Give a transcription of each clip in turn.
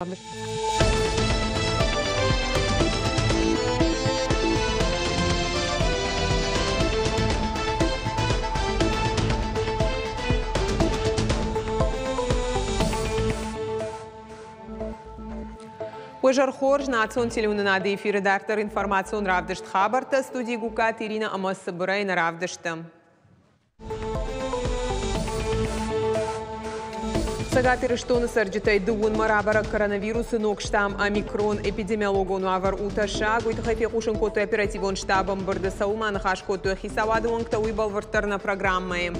Уазӕр хорз, национ телеуынынады эфиры дарддӕр информацион равдыст «Хабӕрттӕ», студийы Гугкаты Иринӕ ӕмӕ цыбырӕй нӕ равдысты. Цӕгат Ирыстоны цӕрджытӕй дыууынмӕ рабӕрӕг коронавирусы ног штамм омикрон. Эпидемиологон уавӕр у тӕссаг. Уый тыххӕй фехъусын кодтой оперативон штабы ӕмбырды. Цӕуыл ма ныхас кодтой хицауады уӕнгтӕ, уый бӕлвырддӕр нӕ программӕйы.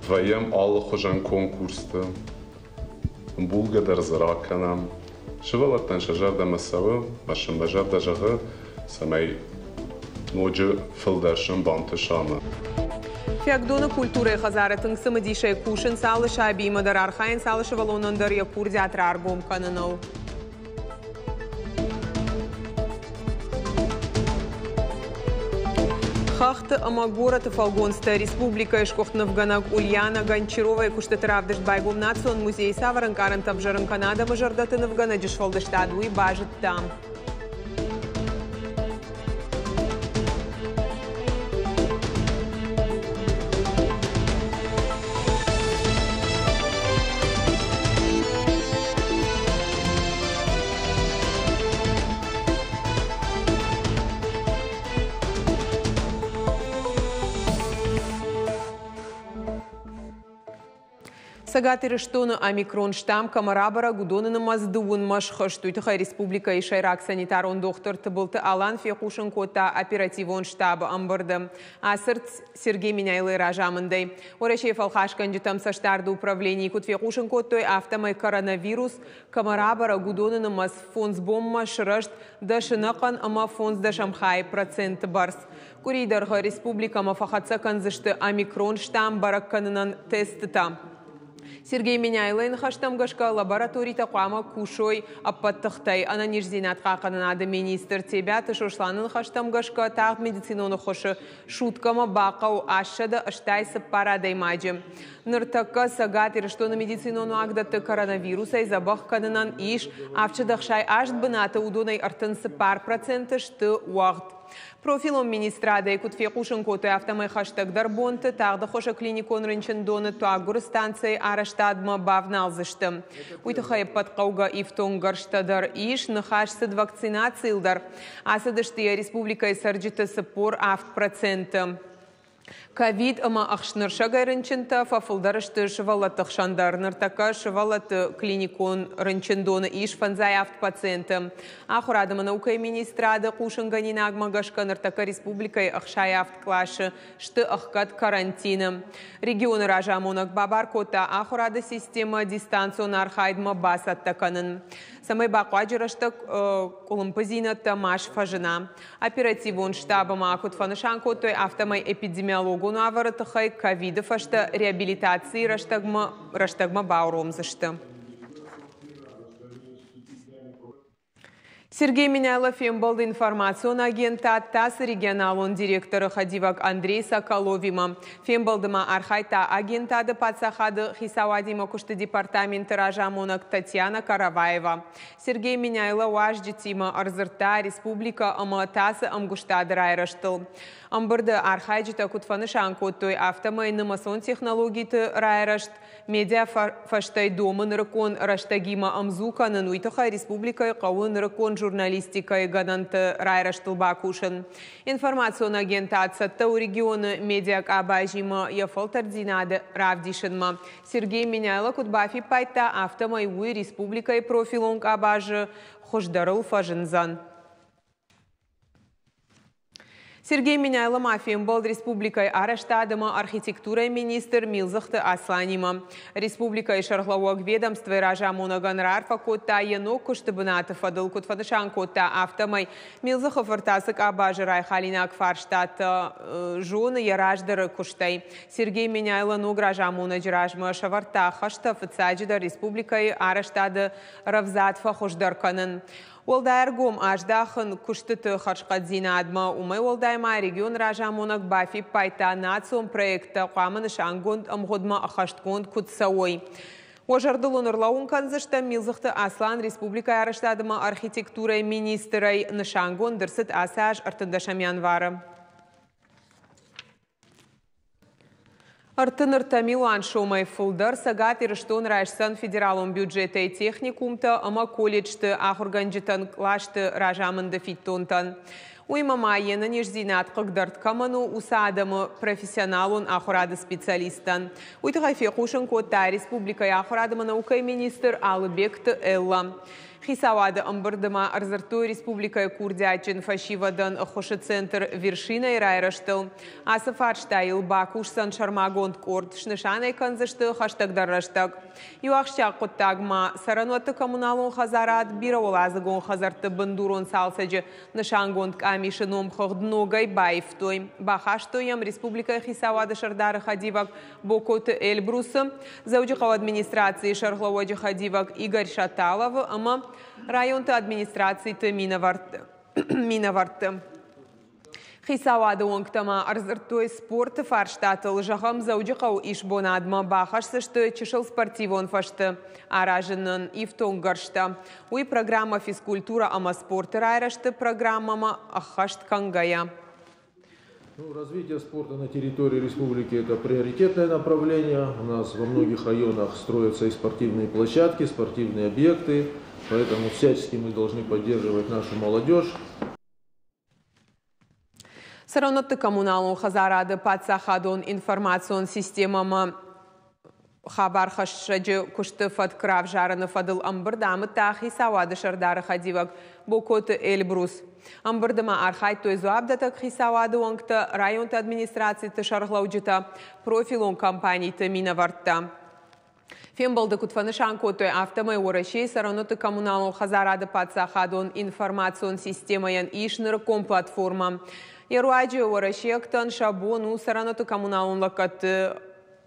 Вӕййӕм алыхуызӕн конкурсты, ӕмбулгӕ дӕр дзы ракӕнӕм. Сывӕллӕттӕн сӕ зӕрдӕмӕ цӕуы, ӕмӕ сын мӕ зӕрдӕ зӕгъы, цӕмӕй ноджы фылдӕр сын бантыса ӕмӕ. Фиагдоны культурӕйы хӕдзары тынг цымыдисӕй кусынц алы сабиимӕ дӕр, архайынц алы сывӕллонӕн дӕр йӕ курдиат раргом кӕныныл. Хӕхты ӕмӕ горӕты фӕлгонцтӕ республикӕйы сгуыхт нывгӕнӕг Ульяна Гончаровайы куыстыты равдыст байгом национ музейы. Цавӕр ӕнкъарӕнтӕ ӕвзӕрын кӕны адӕмы зӕрдӕты нывгӕнӕджы сфӕлдыстад, уый базыдта. Цӕгат Ирыстоны омикрон штамм кӕмӕ рабӕрӕг, уыдоны нымӕц дыууынмӕ схызт. Уый тыххӕй республикӕйы сӕйраг санитарон дохтыр Тыбылты Алан фехъусын кодта оперативон штабы ӕмбырды. Ацырд Сергей Меняйлойы разамындӕй. Уӕрӕсейы фӕлхасгӕнджытӕм цӕстдарды управленийы куыд фехъусын кодтой, афтӕмӕй коронавирус кӕмӕ рабӕрӕг, уыдоны нымӕц фондз бонмӕ сырӕзт дӕс ӕнӕхъӕн ӕмӕ фондздӕсӕм хайы проценты бӕрц. Къуырийы дӕргъы республикӕмӕ фӕхӕццӕ кӕндзысты омикрон штамм бӕрӕг кӕнынӕн тестытӕ. Сергей Меняйлойы ныхӕстӕм гӕсгӕ лабораторитӕ хъуамӕ кусой ӕппӕт тыхтӕй. Ӕнӕниздзинад хъахъхъӕнынады министр Тебиаты Сосланы ныхӕстӕм гӕсгӕ тагъд медицинон ӕххуысы суткӕмӕ бахъӕуы 884 адӕймаджы. Ныртӕккӕ Цӕгат Ирыстоны медицинон уагдӕтты коронавирусӕй дзӕбӕх кӕнынӕн ис 768 бынаты, уыдонӕй 34% сты уӕгъд. Профилон министрадӕй куыд фехъусын кодтой, афтӕмӕй хӕстӕгдӕр бонты тагъд ӕххуысы клиникон рынчындоны туаггуыры станцӕйы арӕзтадмӕ бавналдзысты. Уый тыххӕй ӕппӕт хъӕугӕ ифтонггӕрзтӕ дӕр ис, ныхас цыд вакцинацийыл дӕр. Ацыдысты йӕ республикӕйы цӕрджыты 47%. Ковид ӕмӕ ӕхснырсӕгӕй рынчынтӕ фӕфылдӕр сты сывӕллӕтты хсӕн дӕр. Ныртӕккӕ сывӕллӕтты клиникон рынчындоны ис 57 пациенты. Ахуырад ӕмӕ наукӕйы министрады хъусынгӕнинагмӕ гӕсгӕ ныртӕккӕ республикӕйы 67 къласы сты ӕхгӕд карантины. Регионы разамонӕг бабар кодта ахуырады системӕ дистанцион архайдмӕ бацӕттӕ кӕнын, цӕмӕй бахъуаджы рӕстӕг къуылымпыдзинӕдтӕ ма сфӕзына. Оперативон штабы ма куыд фӕнысан кодтой, афтӕмӕй эпидемиологон уавӕры тыххӕй ковиды фӕстӕ реабилитацийы рӕстӕгмӕ бауромдзысты. Сергей Меняйло фембӕлд информацион агентад ТАСС-ы регионалон директоры хӕдивӕг Андрей Соколовимӕ. Фембӕлды ма архайдта агентады паддзахады хицауадимӕ куысты департаменты разамонӕг Татьяна Караваева. Сергей Меняйло уазджытимӕ ӕрдзырдта республикӕ ӕмӕ ТАСС-ы ӕмгуыстады райрӕзтыл. Ӕмбырды архайджытӕ куыд фӕнысан кодтой, афтӕмӕй нымӕцон технологиты райрӕзт медиа фӕстӕй домы нырыккон рӕстӕгимӕ ӕмдзу кӕнын, уый тыххӕй республикӕйы хъӕуы нырыккон журналистикӕйы гӕнӕнты райрӕзтыл бакусын. Информацион агентад цӕттӕ у регионы медиакъабазимӕ йӕ фӕлтӕрддзинады равдисынмӕ. Сергей Меняйло куыд бафиппайдта, афтӕмӕй уый республикӕйы профилон къабазы хуыздӕрыл фӕзындзӕн. Сергей Меняйло ма фембӕлд республикӕйы арӕзтад ӕмӕ архитектурӕйы министр Милдзыхты Асланимӕ. Республикӕйы сӕргълӕууӕг ведомствойы разамонӕгӕн раарфӕ кодта йӕ ног куысты бынаты фӕдыл, куыд фӕнысан кодта, афтӕмӕй Милдзыхы фырт ацы къабазы райхалинаг фарстатӕ зоны йӕ раздӕры куыстӕй. Сергей Меняйло ног разамонӕджы размӕ сӕвӕрдта хӕстӕ, фыццаджыдӕр республикӕйы арӕзтады рӕвдзад фӕхуыздӕр кӕнын. Уӕлдай ӕргом аздахын куыстыты хӕрзхъӕддзинадмӕ. Уымӕй уӕлдай ма регионы разамонӕг бафиппайдта, национ проекттӕ хъуамӕ нысангонд ӕмгъуыдмӕ ӕххӕстгонд куыд цӕуой. Уӕ зӕрдыл уын ӕрлӕууын кӕндзыстӕм, Милдзыхты Аслан республикӕйы арӕзтад ӕмӕ архитектурӕйы министрӕй нысангонд ӕрцыд ацы аз 13 январы. 33 милуан сомӕй фылдӕр Цӕгат Ирыстон райсдзӕн федералон бюджетӕй техникумтӕ ӕмӕ колледжты ахуыргӕнджытӕн кълӕсты разамынды фиддонтӕн. Уыимӕ ма йе нӕниздзинад хъыгдард кӕмӕн у, уыцы адӕмы профессионалон ахуырады специалисттӕн. Уый тыххӕй фехъусын кодта республикӕйы ахуырад ӕмӕ наукӕйы министр Алыбегты Эллӕ. Хицауады ӕмбырды ма ӕрдзырдтой республикӕйы курдиатджын фӕсивӕдӕн ӕххуысы центр «Вершина»-йы райрӕзтыл. Ацы фарстайыл бакусдзӕн сӕрмагонд къорд, снысан ӕй кӕндзысты хӕстӕгдӕр рӕстӕг. Иу ахсджиаг хъуыддаг ма цӕрӕнуӕтты коммуналон хӕдзарад бирӕуӕладзыгон хӕдзӕртты бындурон цалцӕджы нысангонд къамисы номхыгъд ногӕй баивтой. Бахастой йӕм республикӕйы хицауады сӕрдары хӕдивӕг Бокоты Эльбрусы, Дзӕуджыхъӕуы администрацийы сӕргълӕууӕджы хӕдивӕг Игорь Шаталовы ӕмӕ районты администрациты минӕвӕртты. Хицауады уӕнгтӕ ма ӕрдзырдтой спорты фарстатыл. Зӕгъӕм, Дзӕуджыхъӕуы исбонадмӕ бахӕсдзысты чысыл спортивон фӕзты аразынӕн ифтонггӕрзтӕ. Уый программӕ «Физкультура ӕмӕ спорты райрӕзты» программӕмӕ ӕххӕст кӕнгӕйӕ. Ну, развитие спорта на территории республики – это приоритетное направление. У нас во многих районах строятся и спортивные площадки, спортивные объекты, поэтому всячески мы должны поддерживать нашу молодежь. Цӕрӕнуӕтты коммуналон хӕдзарады паддзахадон информацион системӕмӕ хабархӕссӕджы куысты фӕтк равзарыны фӕдыл ӕмбырд амыдта хицауады сӕрдары хӕдивӕг Бокоты Эльбрус. Ӕмбырды ма архайдтой дзуапдӕттӕг хицауады уӕнгтӕ, районты администрациты сӕргълӕуджытӕ, профилон компаниты минӕвӕрттӕ. Фембӕлды куыд фӕнысан кодтой, афтӕмӕй Уӕрӕсейы цӕрӕнуӕтты коммуналон хӕдзарады паддзахадон информацион системӕйӕн ис нырыккон платформӕ. Йӕ руаджы уӕрӕсейӕгтӕн сӕ бон у цӕрӕнуӕтты коммуналон лӕггӕдты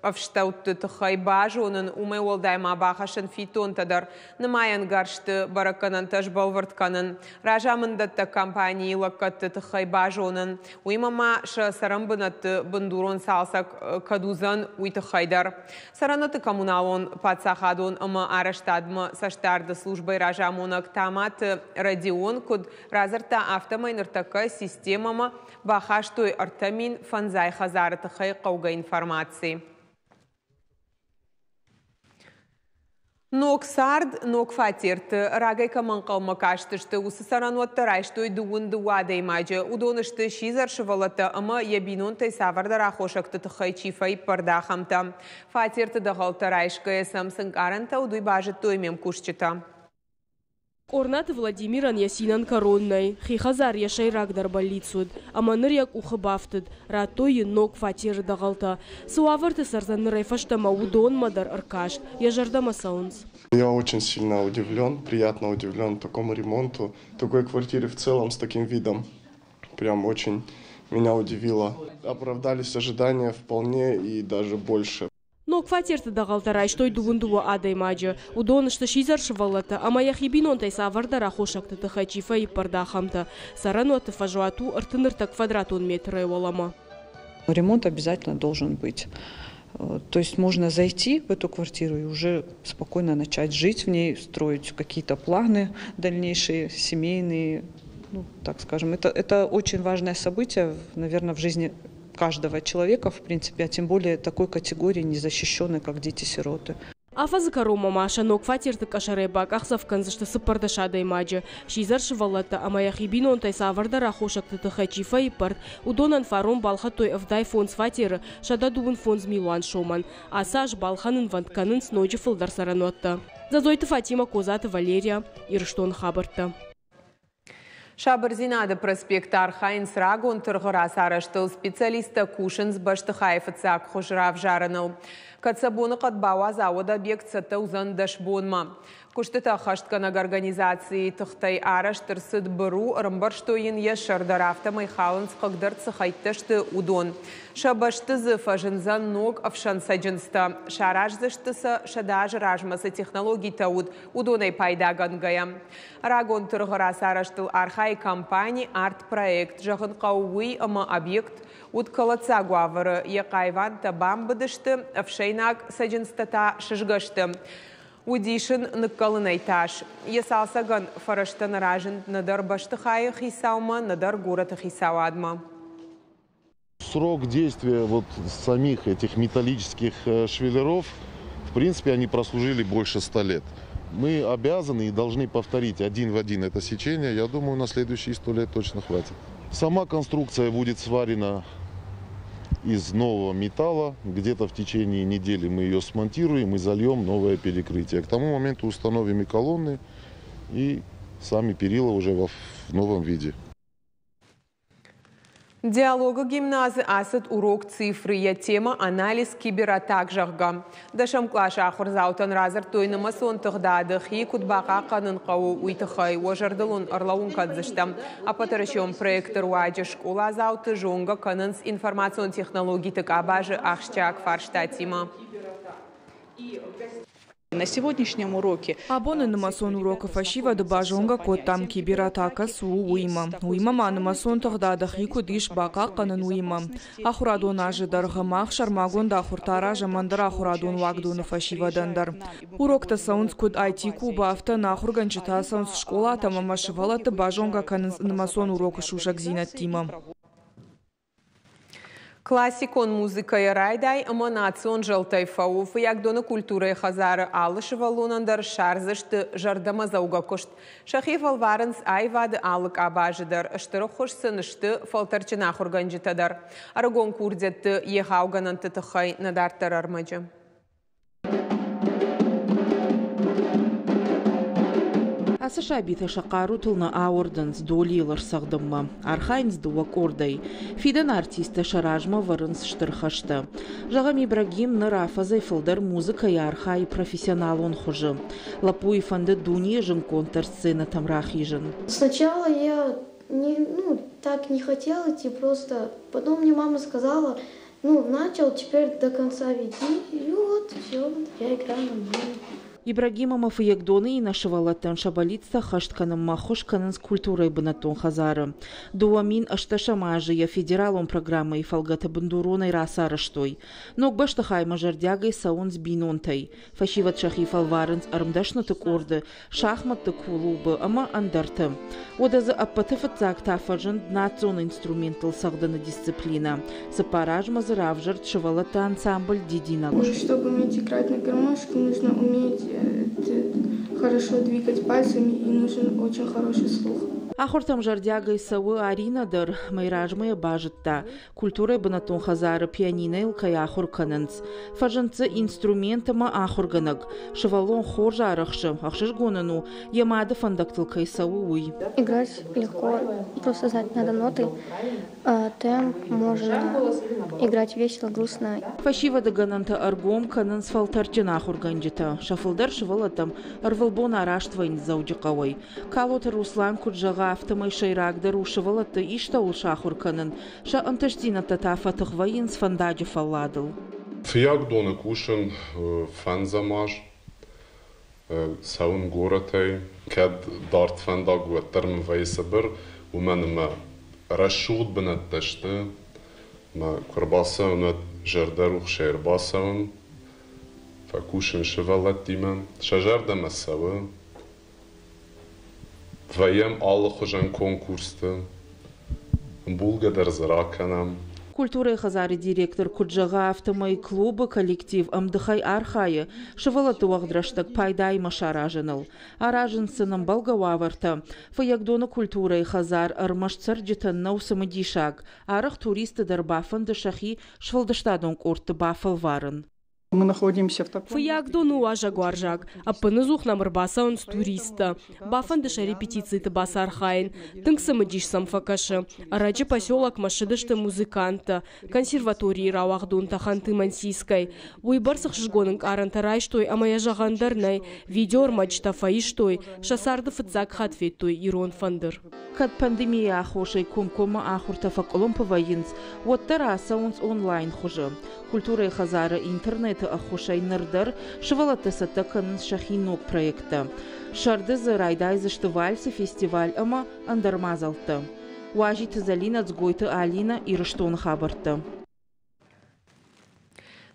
ӕфстӕутты тыххӕй базонын, уымӕй уӕлдай ма бахӕссын фиддонтӕ дӕр, нымайӕнгӕрзты бӕрӕггӕнӕнтӕ сбӕлвырд кӕнын, разамынддӕттӕг компанийы лӕггӕдты тыххӕй базонын, уыимӕ ма сӕ цӕрӕнбынӕтты бындурон цалцӕг кӕд уыдзӕн, уый тыххӕй дӕр. Цӕрӕнуӕтты коммуналон паддзахадон ӕмӕ арӕзтадмӕ цӕстдарды службӕйы разамонӕг Таматы Родион куыд радзырдта, афтӕмӕй ныртӕккӕ системӕмӕ бахастой 3500 хӕдзары тыххӕй хъӕугӕ информаци. Ног цард, ног фатерты. Рагӕй кӕмӕ ӕнхъӕлмӕ кастысты, уыцы цӕрӕнуӕттӕ райстой 22 адӕймаджы. Уыдон сты сидзӕр сывӕллӕттӕ ӕмӕ йӕ бинонтӕй цавӕрдӕр аххосӕгты тыххӕй чи фӕиппӕрд, ахӕмтӕ. Фатерты дӕгъӕлтӕ райсгӕйӕ сӕм цы ӕнкъарӕнтӕ уыд, уый базыдтой ме мкусджытӕ. Къорнаты Владимирӕн йӕ цинӕн кӕрон нӕй. Хи хӕдзар йӕ сӕйрагдӕр бӕллиц уыд. Ӕмӕ ныр йӕ къухы бафтыд. Радтой йын ног фатеры дӕгъӕлтӕ. Цы уавӕрты цӕрдзӕн нырӕй фӕстӕмӕ, уыдонмӕ дӕр ӕркаст. Йӕ зӕрдӕмӕ цӕуынц. Я очень сильно удивлен, приятно удивлен такому ремонту, такой квартире в целом с таким видом. Прям очень меня удивило. Оправдались ожидания вполне и даже больше. Ног фатерты дӕгъӕлтӕ райстой 22 адӕймаджы. Уыдон сты сидзӕр сывӕллӕттӕ ӕмӕ йӕхи бинонтӕй цавӕрдӕр аххосӕгты тыххӕй чи фӕиппӕрд, ахӕмтӕ. Цӕрӕнуӕтты фӕзуат у 33 квадратон метрӕй уӕлӕмӕ. Ремонт обязательно должен быть. То есть можно зайти в эту квартиру и уже спокойно начать жить в ней, строить какие-то планы дальнейшие, семейные, ну, так скажем. Это очень важное событие, наверное, в жизни каждого человека, в принципе, а тем более такой категории незащищенной, как дети-сироты. Афӕдзы кӕронмӕ ма сӕ ног фатерты къӕсӕрӕй бакъахдзӕф кӕндзысты 14 адӕймаджы. Сидзӕр сывӕллӕттӕ ӕмӕ йӕхи бинонтӕй цавӕрдӕр аххосӕгты тыххӕй чи фӕиппӕрд, уыдонӕн фарон балхӕдтой 75 фатеры 125 милуан сомӕн. Ацы аз балхӕнынвӕнд кӕнынц ноджы фылдӕр цӕрӕнуӕттӕ. Дзӕдзойты Фатимӕ, Козаты Валерия, Ирыстоны хабӕрттӕ. Сабырдзинады проспекты архайынц рагон тыргъы рацарӕзтыл. Специалисттӕ кусынц бӕстыхайы фыццаг хуыз равзарыныл. Кӕд сӕ боныхъӕд бауадза, уӕд объект цӕттӕ уыдзӕн 10 бонмӕ. Куыстытӕ ӕххӕстгӕнӕг организацийы тыхтӕй арӕзт ӕрцыд быру, ӕрӕмбӕрзтой йын йӕ сӕр дӕр, афтӕмӕй халынц, хъыгдӕрд цы хӕйттӕ сты, уыдон. Сӕ бӕсты дзы фӕзындзӕн ног ӕфсӕн цӕджындзтӕ. Сараздзысты сӕ, 100 азы размӕ цы технологитӕ уыд, уыдонӕй пайдагӕнгӕйӕ. Рагон тыргъы рацарӕзтыл архайы компани «Артпроект». Зӕгъын хъӕуы уый, ӕмӕ объект уыд кӕлӕддзаг уавӕры, йӕ хъайвантӕ бамбыдысты, ӕфсӕйнаг цӕджындзтӕ та сызгӕ сты. Уыдис ын ныккӕлынӕй тас. Йӕ цалцӕгӕн фӕрӕзтӕ нӕ разынд нӕдӕр бӕстыхайы хицаумӕ, нӕдӕр горӕты хицауадмӕ. Срок действия вот самих этих металлических швеллеров, в принципе, они прослужили больше 100 лет. Мы обязаны и должны повторить один в один это сечение. Я думаю, на следующие 100 лет точно хватит. Сама конструкция будет сварена из нового металла. Где-то в течение недели мы ее смонтируем и зальем новое перекрытие. К тому моменту установим и колонны, и сами перила уже в новом виде. Диалогы гимназы ацыд урок цифры, йӕ темӕ «Анализ кибератак», зӕгъгӕ. 10 къласы ахуырдзаутӕн радзырдтой, нымӕцон тыгъдады хи куыд бахъахъхъӕнын хъӕуы, уый тыххӕй. Уӕ зӕрдыл уын ӕрлӕууын кӕндзыстӕм: ӕппӕтуӕрӕсеон проекты руаджы скъоладзауты зонгӕ кӕнынц информацион технологиты къабазы ахсджиаг фарстатимӕ. На сегодняшнем уроке Абоны нымӕцон урокы фӕсивӕды базонгӕ кодтам, кибератакӕ цы у, уыимӕ. Уыимӕ ма, нымӕцон тыгъдады хи куыд ис бахъахъхъӕнын, уыимӕ. Ахуырадон азы дӕргъы мах сӕрмагонд ахуыртӕ аразӕм ӕндӕр ахуырадон уагдоны фӕсивӕдӕн дӕр. Уроктӕ цӕуынц куыд IT-клубы, афтӕ нӕ ахуыргӕнджытӕ ацӕуынц скъолатӕм ӕмӕ сывӕллӕтты базонгӕ кӕнынц нымӕцон урокы сусӕгдзинӕдтимӕ. Классикон музыкӕйӕ райдай ӕмӕ национ зӕлтӕй фӕуы. Фыййагдоны культурӕйы хӕдзары алы сывӕллонӕн дӕр ссардзысты зӕрдӕмӕдзӕугӕ куыст. Сӕхи фӕлварынц аивады алы къабазы дӕр. Стыр ӕххуыс сын сты фӕлтӕрджын ахуыргӕнджытӕ дӕр. Ӕрыгон курдиӕтты егъау гӕнӕнты тыххӕй нӕ дарддӕр ӕрмӕджы. Ацы сабитӕ сӕ хъарутыл нӕ ауӕрдынц долийыл ӕрцӕгъдынмӕ. Архайынц дыууӕ къордӕй. Фидӕны артисттӕ сӕ размӕ вӕрынц стыр хӕстӕ. Зӕгъӕм, Ибрагим ныр афӕдзӕй фылдӕр музыкӕйы архайы профессионалон хуызы. Лӕппуйы фӕнды дунейы зындгонддӕр сценӕтӕм рахизын. Сначала я не, ну, так не хотела идти, просто потом мне мама сказала, ну, начал, теперь до конца веди, и вот все, я играю нормально. Ибрагим ӕмӕ Фыййагдоны иннӕ сывӕллӕттӕн сӕ бӕллицтӕ ӕххӕст кӕнынмӕ ӕххуыс кӕнынц культурӕйы бынӕттон хӕдзары. 2018 азы йӕ федералон программӕйы фӕлгӕты бындуронӕй рацарӕзтой. Ног бӕстыхаймӕ зӕрдиагӕй цӕуынц бинонтӕй. Фӕсивӕд сӕхи фӕлварынц ӕрмдӕсныты къорды, шахматты клубы ӕмӕ ӕндӕрты. Уӕдӕ дзы ӕппӕты фыццаг та фӕзынд национ инструменттыл цӕгъдыны дисциплинӕ. 4 азмӕ дзы равзӕрд сывӕллӕтты ансамбль «Дидинӕг». Чтобы уметь играть на гармошке, нужно уметь хорошо двигать пальцами и нужен очень хороший слух. Ахуыртӕм зӕрдиагӕй цӕуы Аринӕ дӕр. Мӕй размӕ йӕ базыдта, культурӕйы бынӕттон хӕдзары пианинӕйыл кӕй ахуыр кӕнынц. Фӕзынд дзы инструмент ӕмӕ ахуыргӕнӕг. Сывӕллон хорз арӕхсы, ӕхсызгон ын у, йӕ мады фӕндӕгтыл кӕй цӕуы, уый. Играть легко, просто знать надо ноты, темп, можно играть весело, грустно. Фӕсивӕды гӕнӕнтӕ ӕргом кӕнынц фӕлтӕрдджын ахуыргӕнджытӕ. Сӕ фылдӕр сывӕллӕттӕм ӕрвылбон араст вӕййынц Дзӕуджыхъӕуӕй. Калоты Руслан куыд зӕгъы, афтӕмӕй сӕйрагдӕр у сывӕллӕтты истӕуыл сахуыр кӕнын, сӕ ӕнтыстдзинӕдтӕ та фӕтых вӕййынц фӕндаджы фӕлладыл. Фыййагдоны кусын фӕндзӕм аз, цӕуын горӕтӕй. Кӕд дард фӕндаг, уӕддӕр мын вӕййы цыбыр, уымӕн ӕмӕ рӕсугъд бынӕттӕ сты. Мӕ куы ӕрбацӕуын, уӕд зӕрдӕрухсӕй ӕрбацӕуын, фӕкусын сывӕллӕттимӕ, сӕ зӕрдӕмӕ цӕуы. Вӕййӕм алыхуызӕн конкурсты, ӕмбулгӕ дӕр дзы ракӕнӕм. Культурӕйы хӕдзары директор куыд зӕгъы, афтӕмӕй клубы коллектив ӕмдыхӕй архайы сывӕллӕтты уӕгъд рӕстӕг пайдаимӕ саразыныл. Аразынц сын ӕмбӕлгӕ уавӕртӕ. Фыййагдоны культурӕйы хӕдзар ӕрмӕст цӕрджытӕн нӕу цымыдисаг. Арӕх туристты дӕр бафӕнды сӕхи сфӕлдыстадон къордты бафӕлварын. Мы находимся в таком... Фыййагдон у уазӕгуарзаг. Ӕппынӕдзух нӕм ӕрбацӕуынц туристтӕ. Бафӕнды сӕ репетициты бацархайын. Тынг цымыдис сӕм фӕкӕсы. Ӕрӕджы поселокмӕ ссыдысты музыканттӕ, консерваторийы рауагъдонтӕ Ханты-Мансийскӕй. Уыйбӕрц ӕхсызгон ӕнкъарӕнтӕ райстой ӕмӕ йӕ зӕгъӕн дӕр нӕй, видеоӕрмӕджытӕ фӕистой, сӕ царды фыццаг хатт федтой ирон фӕндыр. Кӕд пандемийы аххосӕй комкоммӕ ахуыртӕ фӕкъуылымпы вӕййынц, уӕддӕр ацӕуынц онлайн хуызы. Культурӕйы хӕдзары интернеты ӕххуысӕй ныр дӕр сывӕллӕттӕ цӕттӕ кӕнынц сӕхи ног проекттӕ. Сӕрды дзы райдайдзысты вальсы фестиваль ӕмӕ ӕндӕр мадзӕлттӕ. Уазиты Зӕлинӕ, Дзгойты Алинӕ, Ирыстоны хабӕрттӕ.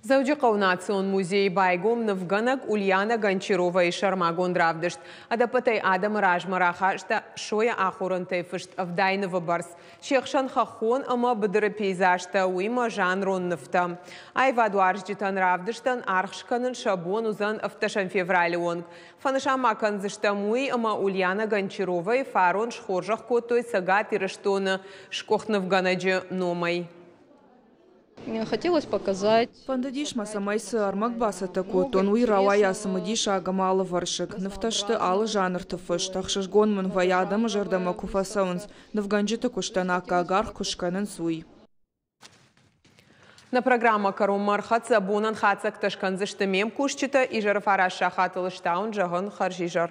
Дзӕуджыхъӕуы национ музейы байгом нывгӕнӕг Ульяна Гончаровайы сӕрмагонд равдыст. Ӕдӕппӕтӕй адӕмы размӕ рахаста сойӕ ахорӕнтӕй фыст 70 нывы бӕрц. Се хсӕн хӕххон ӕмӕ быдыры пейзажтӕ, уыимӕ жанрон нывтӕ. Аивадуарзджытӕн равдыстӕн аргъ скӕнын сӕ бон уыдзӕн 15 февралы онг. Фӕнысан ма кӕндзыстӕм уый, ӕмӕ Ульяна Гончаровайы фарон схорзӕх кодтой Цӕгат Ирыстоны сгуыхт нывгӕнӕджы номӕй. Хотелось показать. Фӕндыдис мӕ, цӕмӕй цы ӕрмӕг бацӕттӕ кодтон, уый рауайа цымыдисаг ӕмӕ алывӕрсыг. Нывтӕ сты алы жанрты фыст. Ӕхсызгон мын вӕййы, адӕмы зӕрдӕмӕ куы фӕцӕуынц, нывгӕнджыты куыстӕн аккаг аргъ куы скӕнынц, уый. Нӕ программӕ кӕронмӕ ӕрхӕццӕ. Бонӕн хатдзӕгтӕ скӕндзысты ме мкусджытӕ. Изӕры 9 сахатыл стаун зӕгъын хӕрзизӕр.